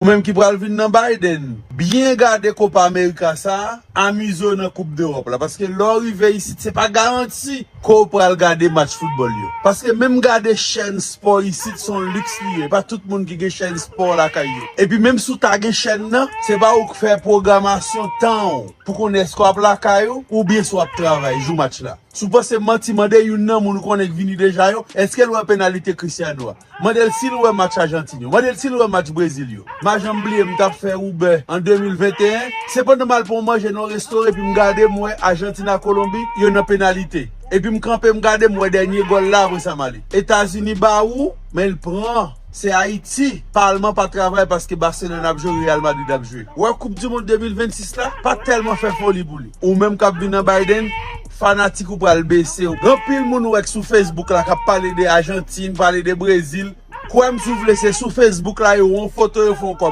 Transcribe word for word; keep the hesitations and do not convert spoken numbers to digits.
Ou menm ki pral vin nan Biden, byen gade Copa America sa, amize w nan Koup Dewòp la. Paske lè w rive isit, se pa garanti ke w pral gade match foutbòl yo. Paske menm gade chèn spò isit, se yon liks li ye. Pa tout moun ki gen chèn spò lakay yo. Epi menm si w ta gen chèn nan, se pa ou k fè pwogramasyon tan w pou konnen èske w ap lakay ou, oubyen si w ap travay jou match la. Si w panse manti, mande youn nan moun ou konnen k vini deja yo, èske l wè penalite Cristiano a? Mande l si l wè match Ajantin yo. Mande l si l wè match Brezil yo. M pa janm bliye, m t ap fè Uber an de mil venteyen. Se pandan m al pran manje nan yon restoran, epi m gade, m wè Ajantin ak Kolonbi, yo nan penalite. Epi m kanpe, m gade, m wè dènye gòl la, apre sa m ale. Etazini ba ou, men l pran. Se Ayiti. Palman pa travay paske Barcelone ap jwe, Real Madrid ap jwe. Wè Koup di Mond de mil vennsis la, pa tèlman fè foli pou li. Ou menm k ap vin nan Biden, fanatik ou pral bese w. Gen anpil moun ou wè k sou Facebook la k ap pale de Ajantin, pale de Brezil. Kwè m si w vle, se sou Facebook la yo wè yon foto, yo fè yon kòmantè.